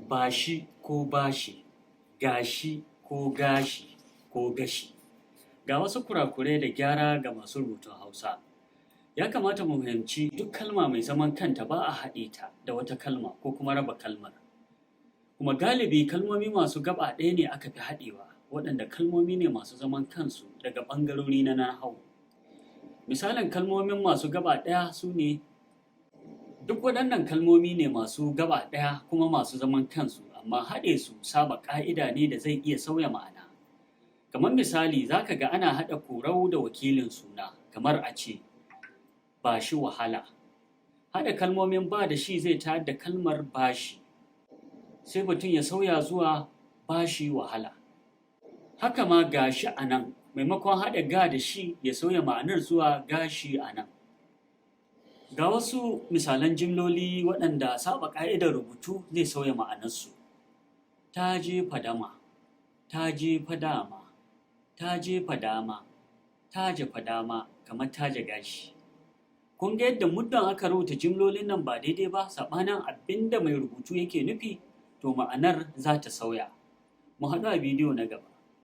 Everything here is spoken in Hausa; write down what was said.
Bashi ko bashi, gashi ko gashi ko gashi. Ga wasu kurakurai da gyara ga masu rubutun Hausa. Ya kamata mu fahimci duk kalma mai zaman kanta ba a haɗe ta da wata kalma ko kuma raba kalmar. Kuma galibi kalmomi masu gaba ɗaya ne aka fi haɗewa, waɗanda kalmomi ne masu zaman kansu daga ɓangarori na nahawu. Misalin kalmomin masu gaba ɗaya su ne: duk waɗannan kalmomi ne masu gaba ɗaya kuma masu zaman kansu, amma haɗe su saba ƙa'ida ne da zai iya sauya ma'ana. Kamar misali, za ka ga ana haɗa korau da wakilin suna, kamar a ce ba shi wahala. Haɗa kalmomin ba da shi zai tayar da kalmar bashi, sai batun ya sauya zuwa bashi wahala. Haka ma gashi a nan, maimakon haɗa ga da shi ya sauya ma'anar zuwa gashi a nan. Ga wasu misalan jimloli waɗanda saba ƙa'idar rubutu zai sauya ma'anarsu. Ta je fadama, ta je fadama, ta je fadama, taje fadama, kamar taje gashi. Kun ga yadda muddin aka rubuta jimlolin nan ba daidai ba, saɓanin abin da mai rubutu yake nufi, to ma'anar za ta sauya. Mu haɗu a bidiyo na gaba.